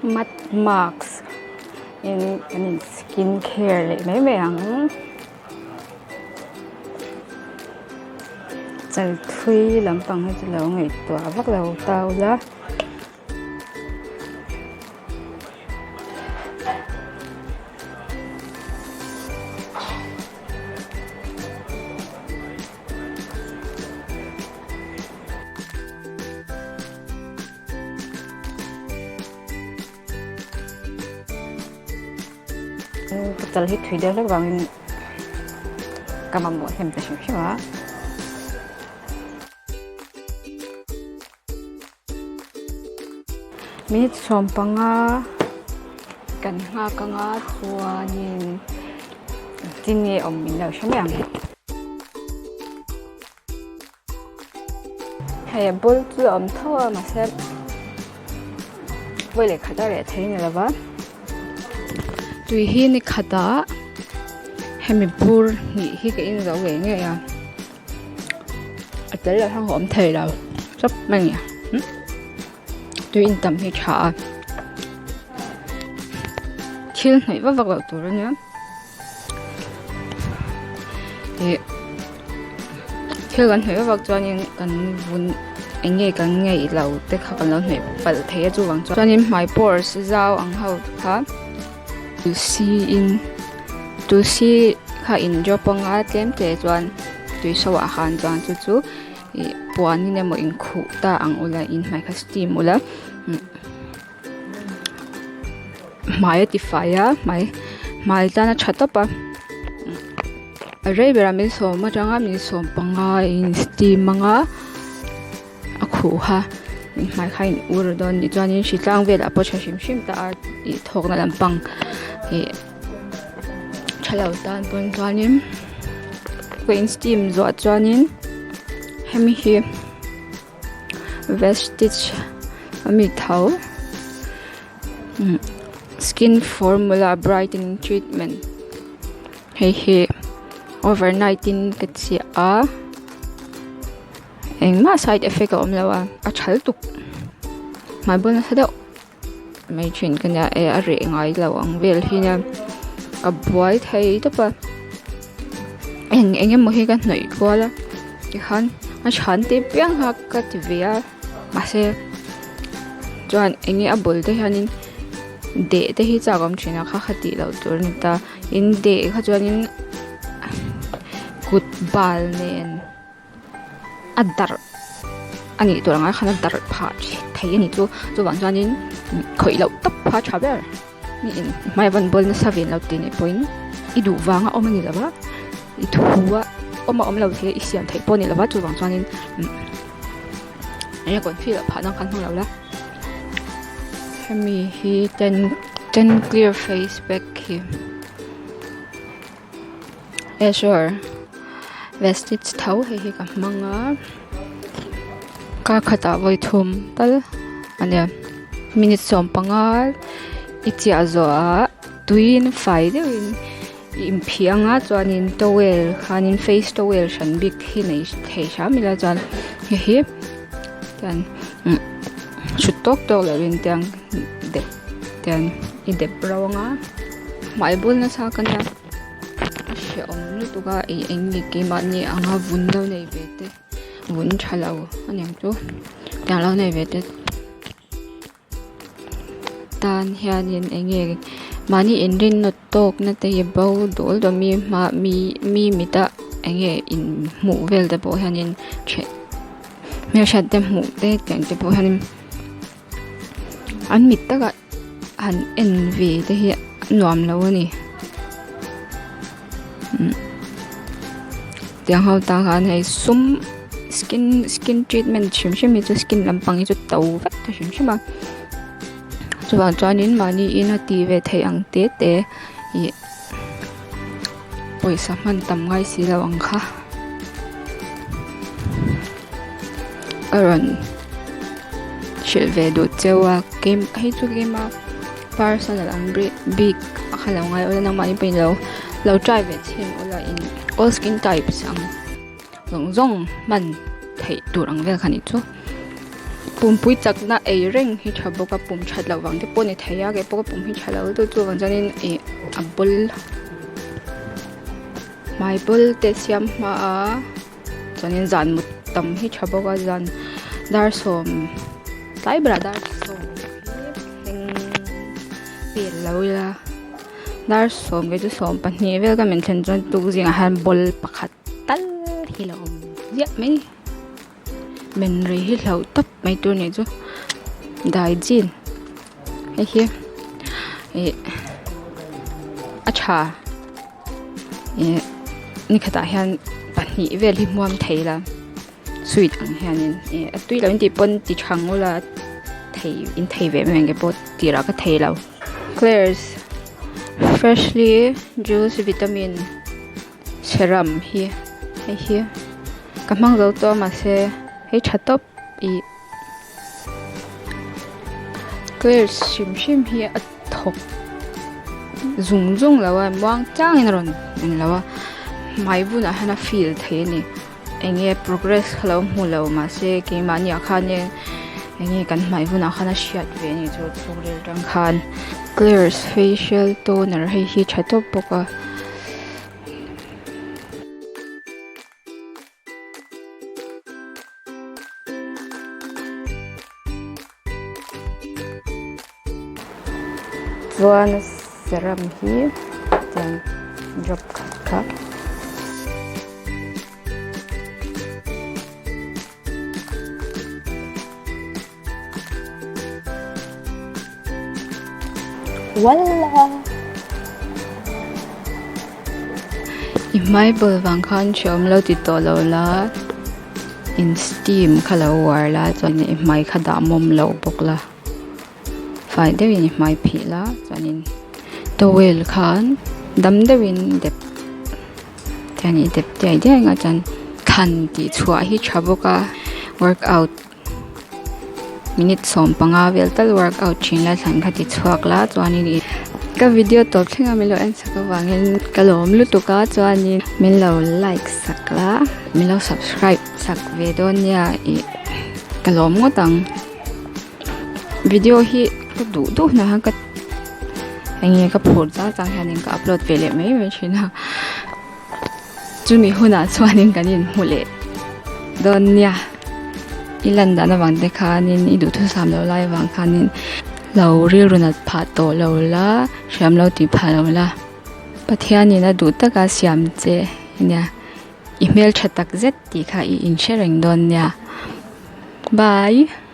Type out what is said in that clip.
Mat mask in kan in skin care leh mai mai ang. Chal thui lampang hi chu lo ngaihtuah vak lo ta ula. Ka chal hi thui deuh hlek vangin ka mamawh hnem ta hrim hrim a. Minute 15 kan nghak anga chuanin engtin nge awm min lo hre mai ang. Hei a bul chu a awm tho a mahse vawi leh khat a reh thei ni lova tui hi ni khatah hemi bur hnih hi ka in zo ngei ngei a a tel loh hian ka awm thei lo chawp mai a ni tui in tam hi tha a thil hnawih vak vak loh tur a nia. Ih thil kan hnawih vak chuanin kan vun eng nge kan ngeih lo te kha kan lo hnawih palh thei a chuvang chuan chuanin hmai pores zau ang ho kha tulsi in tulsi kha in drop anga tlem te chuan tui so ah khan chuan chu chu ih puanin emaw in khuh ta ang ula in hmai kha steam ula. Hmai a ti fai a hmai hmai tan a tha tawp a a rei berah min sawm atanga min sawm panga in steam anga a khuh a hmai kha a in ur dawn a nih chuanin hritlang velah pawh tha hrim hrim ta a ih thawkna lampang ih tha lo tan pawn chuanin ka in steam zawh chuanin hemi hi. Vestige ami tho skin formula brightening treatment hei hi overnight in ka chiah a engmah side effect a awm lo a a tha lutuk hmai bul nasa deuh mai thin ka nia e a reh ngai lo ang vel hi nia ka buai thei tawp a eng eng emaw hi ka hnawih kual a tikhan a chhan te piang kha ka ti ve a mahse chuan eng nge a bul te hianin deh te hi chak a awm thin a kha kha tih loh tur a ni ta in deh kha chuanin kut bal nen. A darh a nih tur ang ah khan a darh phah thei a nih chu chuvang chuanin khawih loh tawp kha a tha ber mi in hmai a vawn bawl nasa ve lo tih nih pawhin i duh vanga awm a ni lo va i thu a awm a awm lo thei a i siam theih pawh a ni lo va chuvang chuanin eng nge confi loh phah nan khan hmang lo la hemi hi ten ten clear face pack hi. Azure vestige tho hei hi ka hmang a kar khatah vawi thum tal a nia minute 15 i chiah zawh ah tuiin fai deuhin i inphih anga chuanin towel khanin face towel hran bik hi nei thei hram ila chuan hei hi chuan hrut tawk tawk lovin tiang dep tiang i dep ro anga hmai bul nasa ka nia a hrehawm lutuk a ih eng nge keimahni anga vun lo nei ve te vun tha lo a niang chu tiang lo nei ve te tan hianin eng nge mahni inrin nawt tawk na te hi bo dawl dawn mi hma mi mi mit a eng nge in hmuh vel te pawh hianin ṭheh hmelhriat te hmuh te tiang te pawh hianin an mit takah han en ve te hi a nuam lo a ni tiang ho tan khan hei sum skin skin treatment hrim hrim hi chu skin lampang hi chu to vek ta hrim hrim a chuvang chuanin mahni in a tih ve theih ang te te ih pawisa hman tam ngai si lo ang kha a rawn hrilh ve duh cheu a kem hei chu keima personal ang bik a kha lo ngai ula nangmahni pawhin lo lo try ve chhin ula in all skin types ang zawng zawng hman theih tur ang vel kha nih chu. Pumpui chakna ei reng hi tha bawk a pum that loh vang te pawh a ni thei a keipawh ka pum hi tha lo lutuk chuvang chuanin ih a bawl hmai bawl te siam hma a chuanin zan mut tam hi tha bawk a zan dar sawm tlai berah dar sawm hi thleng pel lo ila dar sawm kei chu sawm pahnih vel ka men thlen chuan tuk zingah hian bawl pakhat tal hi a lo awm ziah mai. Men rei hi hlauh tawp mai tur nih chu daijin hei hi ih a tha ih ni khatah hian pahnih vel hi hmuam thei la sweet ang hianin ih a tui lo in tih pawn ti tha ngul a thei in thei ve mai ang ke pawh tirah ka thei lo claire's freshly juice vitamin. Serum hi hei hi ka hmang zo tawh a mahse hei tha tawp ih claire's hrim hrim hi a thawk zung zung lo a muang changin a rawn englo a hmai bunah hian a feel thei a ni eng nge progress kha lo hmu lo mahse keimahni ah khanin eng nge kan hmai bunah khan a hriat ve a ni chu chhungril atang khan claire's facial toner hei hi tha tawp bawk a. Chuan serum hi tiang drop khat kha. Wala! I hmai bul vang khan hreawm lo ti tawh lo la, in steam kha lo uar la chuan i hmai kha dah mawm loh bawk la, fai deuhin i hmai phih la chuanin towel khan dam deuhin dep tiang i dep diai diai ang a chuan thlan tih chhuah hi tha bawk a workout. Minute 15 vel tal workout thin la thlan kha ti chhuak la chuanin ih ka video tawp thleng a min lo en sak avangin ka lawm lutuk a chuanin min lo like sak la min lo subscribe sak ve dawn nia ih ka lawm ngawt ang video hi ka duh duh hunah hian ka eng nge ka phur chang chang hianin ka upload ve leh mai mai thin a chumi hunah chuanin kan inhmu leh dawn nia i lan dan avang te khanin i duhthusam loh lai avang khanin lo rilru nat phah tawh lo la hriam lo tih phah lo la Pathianin a duh taka siam che nia i hmeltha tak zet tih kha i inhre reng dawn nia bye.